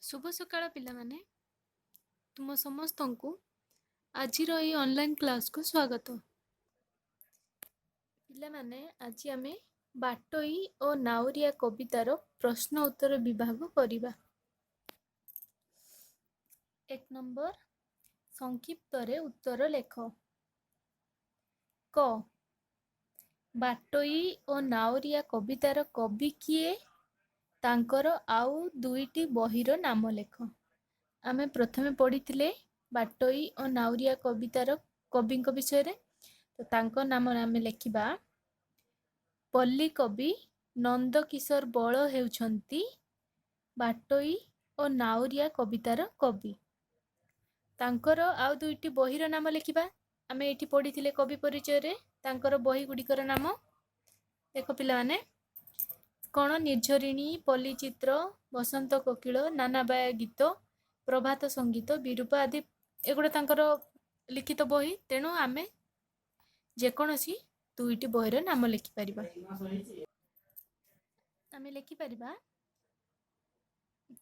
ଶୁଭ ସକାଳ ପିଲାମାନେ, ତୁମ ସମସ୍ତଙ୍କୁ ଆଜିର ଏଇ ଅନଲାଇନ୍ କ୍ଲାସ୍କୁ ସ୍ୱାଗତ। ପିଲାମାନେ, ଆଜି ଆମେ ବାଟୋଇ ଓ ନାଉରିଆ କବିତାର ପ୍ରଶ୍ନ ଉତ୍ତର ବିଭାଗ କରିବା। 1 ନମ୍ବର, ସଂକ୍ଷିପ୍ତରେ ଉତ୍ତର ଲେଖ। କ, ବାଟୋଇ ଓ ନାଉରିଆ କବିତାର କବି କିଏ? ତାଙ୍କର ଆଉ 2ଟି ବହିର ନାମ ଲେଖ। ଆମେ ପ୍ରଥମେ ପଢ଼ିଥିଲେ ବାଟୋଇ ଓ ନାଉରିଆ କବିତାର କବିଙ୍କ ବିଷୟରେ, ତ ତାଙ୍କ ନାମ ଆମେ ଲେଖିବା। ପଲ୍ଲୀ କବି ନନ୍ଦକିଶୋର ବଳ ହେଉଛନ୍ତି ବାଟୋଇ ଓ ନାଉରିଆ କବିତାର କବି। ତାଙ୍କର ଆଉ 2ଟି ବହିର ନାମ ଲେଖିବା। ଆମେ ଏଇଠି ପଢ଼ିଥିଲେ କବି ପରିଚୟରେ ତାଙ୍କର ବହି ଗୁଡ଼ିକର ନାମ। ଦେଖ ପିଲାମାନେ, କ'ଣ? ନିର୍ଝରିଣୀ, ପଲ୍ଲୀଚିତ୍ର, ବସନ୍ତ କୋକିଳ, ନାନାବାୟା ଗୀତ, ପ୍ରଭାତ ସଙ୍ଗୀତ, ବିରୂପା ଆଦି ଏଗୁଡ଼ା ତାଙ୍କର ଲିଖିତ ବହି। ତେଣୁ ଆମେ ଯେକୌଣସି 2ଟି ବହିର ନାମ ଲେଖିପାରିବା। ଆମେ ଲେଖିପାରିବା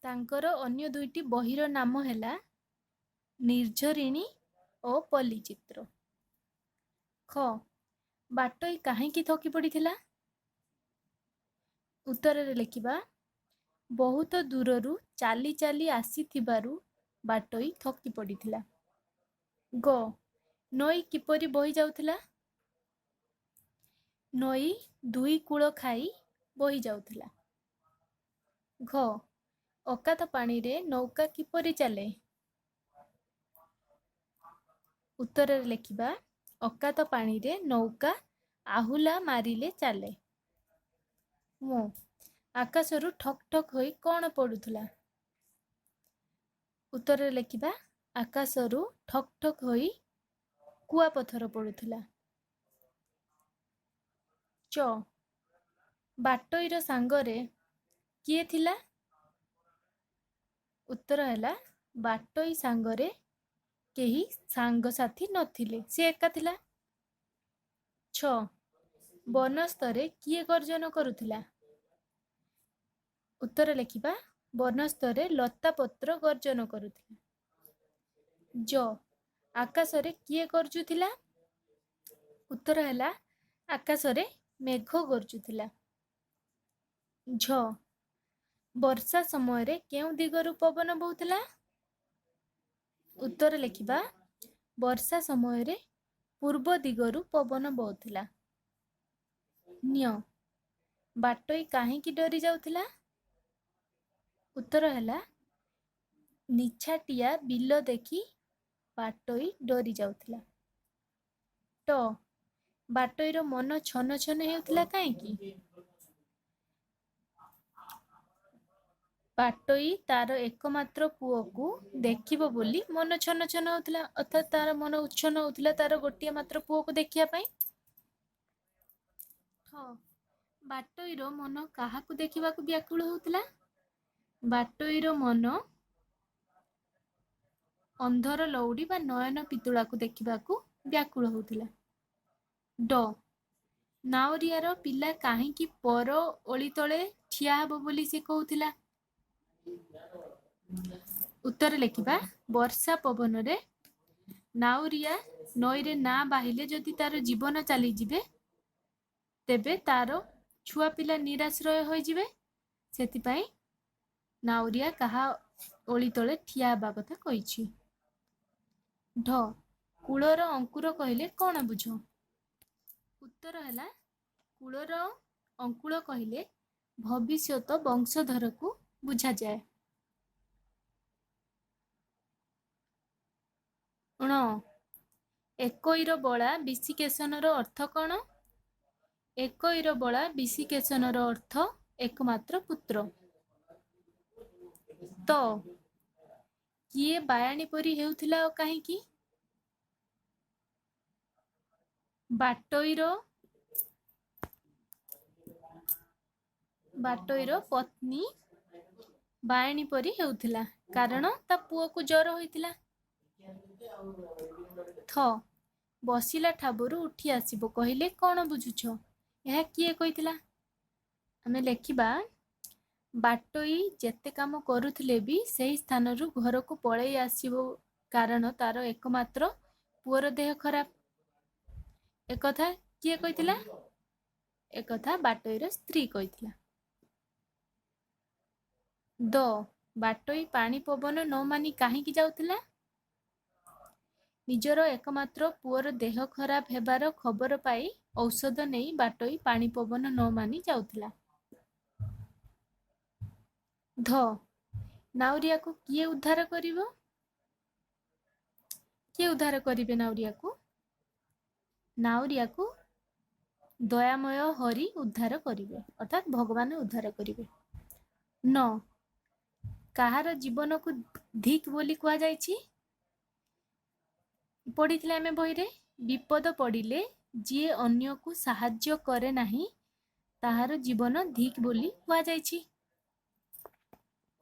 ତାଙ୍କର ଅନ୍ୟ 2ଟି ବହିର ନାମ ହେଲା ନିର୍ଝରିଣୀ ଓ ପଲ୍ଲୀଚିତ୍ର। ଖ, ବାଟୋଇ କାହିଁକି ଥକି ପଡ଼ିଥିଲା? ଉତ୍ତରରେ ଲେଖିବା, ବହୁତ ଦୂରରୁ ଚାଲି ଚାଲି ଆସିଥିବାରୁ ବାଟୋଇ ଥକି ପଡ଼ିଥିଲା। ଗ, ନଈ କିପରି ବହି ଯାଉଥିଲା? ନଈ ଦୁଇ କୂଳ ଖାଇ ବହି ଯାଉଥିଲା। ଘ, ଅକାତ ପାଣିରେ ନୌକା କିପରି ଚାଲେ? ଉତ୍ତରରେ ଲେଖିବା, ଅକାତ ପାଣିରେ ନୌକା ଆହୁଲା ମାରିଲେ ଚାଲେ। ମୋ, ଆକାଶରୁ ଠକ୍ ଠକ୍ ହୋଇ କ'ଣ ପଡ଼ୁଥିଲା? ଉତ୍ତରରେ ଲେଖିବା, ଆକାଶରୁ ଠକ୍ ଠକ୍ ହୋଇ କୁଆପଥର ପଡ଼ୁଥିଲା। ଚ, ବାଟୋଇର ସାଙ୍ଗରେ କିଏ ଥିଲା? ଉତ୍ତର ହେଲା, ବାଟୋଇ ସାଙ୍ଗରେ କେହି ସାଙ୍ଗସାଥି ନଥିଲେ, ସେ ଏକା ଥିଲା। ଛ, ବନସ୍ତରେ କିଏ ଗର୍ଜନ କରୁଥିଲା? ଉତ୍ତର ଲେଖିବା, ବନସ୍ତରେ ଲତାପତ୍ର ଗର୍ଜନ କରୁଥିଲା। ଜ, ଆକାଶରେ କିଏ ଗର୍ଜୁଥିଲା? ଉତ୍ତର ହେଲା, ଆକାଶରେ ମେଘ ଗର୍ଜୁଥିଲା। ଝ, ବର୍ଷା ସମୟରେ କେଉଁ ଦିଗରୁ ପବନ ବହୁଥିଲା? ଉତ୍ତର ଲେଖିବା, ବର୍ଷା ସମୟରେ ପୂର୍ବ ଦିଗରୁ ପବନ ବହୁଥିଲା। ନ୍ୟ, ବାଟୋଇ କାହିଁକି ଡରି ଯାଉଥିଲା? ଉତ୍ତର ହେଲା, ନିଛାଟିଆ ବିଲ ଦେଖି ବାଟୋଇ ଡରି ଯାଉଥିଲା। ଟ, ବାଟୋଇର ମନ ଛନ ଛନ ହେଉଥିଲା କାହିଁକି? ବାଟୋଇ ତାର ଏକମାତ୍ର ପୁଅକୁ ଦେଖିବ ବୋଲି ମନ ଛନ ଛନ ହେଉଥିଲା, ଅର୍ଥାତ୍ ତାର ମନ ଉଚ୍ଛନ୍ନ ହେଉଥିଲା ତାର ଗୋଟିଏ ମାତ୍ର ପୁଅକୁ ଦେଖିବା ପାଇଁ। ଠ, ବାଟୋଇର ମନ କାହାକୁ ଦେଖିବାକୁ ବ୍ୟାକୁଳ ହେଉଥିଲା? ବାଟୋଇର ମନ ଅନ୍ଧର ଲଉଡ଼ି ବା ନୟନ ପିତୁଳାକୁ ଦେଖିବାକୁ ବ୍ୟାକୁଳ ହେଉଥିଲା। ଡ, ନାଉରିଆର ପିଲା କାହିଁକି ପର ଓଳି ତଳେ ଠିଆ ହେବ ବୋଲି ସେ କହୁଥିଲା? ଉତ୍ତର ଲେଖିବା, ବର୍ଷା ପବନରେ ନାଉରିଆ ନଈରେ ନା ବାହିଲେ ଯଦି ତାର ଜୀବନ ଚାଲିଯିବେ, ତେବେ ତାର ଛୁଆ ପିଲା ନିରାଶ୍ରୟ ହୋଇଯିବେ। ସେଥିପାଇଁ ନାଉରିଆ କାହା ଓଳି ତଳେ ଠିଆ ହେବା କଥା କହିଛି। ଢ, କୂଳର ଅଙ୍କୁର କହିଲେ କ'ଣ ବୁଝ? ଉତ୍ତର ହେଲା, କୂଳର ଅଙ୍କୁଳ କହିଲେ ଭବିଷ୍ୟତ ବଂଶଧରକୁ ବୁଝାଯାଏ। ଣ, ଏକଇର ବଳା ବିଶିକେଶନର ଅର୍ଥ କ'ଣ? ଏକଇର ବଳା ବିଶିକେଶନର ଅର୍ଥ ଏକମାତ୍ର ପୁତ୍ର। ତ, କିଏ ବାୟାଣୀ ପରି ହେଉଥିଲା ଓ କାହିଁକି? ବାଟୋଇର ପତ୍ନୀ ବାୟାଣୀ ପରି ହେଉଥିଲା, କାରଣ ତା ପୁଅକୁ ଜ୍ୱର ହୋଇଥିଲା। ଥ, ବସିଲା ଠାବରୁ ଉଠି ଆସିବ କହିଲେ କ'ଣ ବୁଝୁଛ? ଏହା କିଏ କହିଥିଲା? ଆମେ ଲେଖିବା, ବାଟୋଇ ଯେତେ କାମ କରୁଥିଲେ ବି ସେହି ସ୍ଥାନରୁ ଘରକୁ ପଳେଇ ଆସିବ, କାରଣ ତାର ଏକମାତ୍ର ପୁଅର ଦେହ ଖରାପ। ଏକଥା କିଏ କହିଥିଲା? ଏକଥା ବାଟୋଇର ସ୍ତ୍ରୀ କହିଥିଲା। ଦ ବାଟୋଇ ପାଣି ପବନ ନ ମାନି କାହିଁକି ଯାଉଥିଲା? ନିଜର ଏକମାତ୍ର ପୁଅର ଦେହ ଖରାପ ହେବାର ଖବର ପାଇ ଔଷଧ ନେଇ ବାଟୋଇ ପାଣି ପବନ ନ ମାନି ଯାଉଥିଲା। ଧ ନାଉରିଆକୁ କିଏ ଉଦ୍ଧାର କରିବ? କିଏ ଉଦ୍ଧାର କରିବେ ନାଉରିଆକୁ? ନାଉରିଆକୁ ଦୟାମୟ ହରି ଉଦ୍ଧାର କରିବେ, ଅର୍ଥାତ୍ ଭଗବାନ ଉଦ୍ଧାର କରିବେ। ନ କାହାର ଜୀବନକୁ ଧିକ୍ ବୋଲି କୁହାଯାଇଛି? ପଢ଼ିଥିଲେ ଆମେ ବହିରେ। ବିପଦ ପଡ଼ିଲେ ଯିଏ ଅନ୍ୟକୁ ସାହାଯ୍ୟ କରେ ନାହିଁ, ତାହାର ଜୀବନ ଧିକ୍ ବୋଲି କୁହାଯାଇଛି।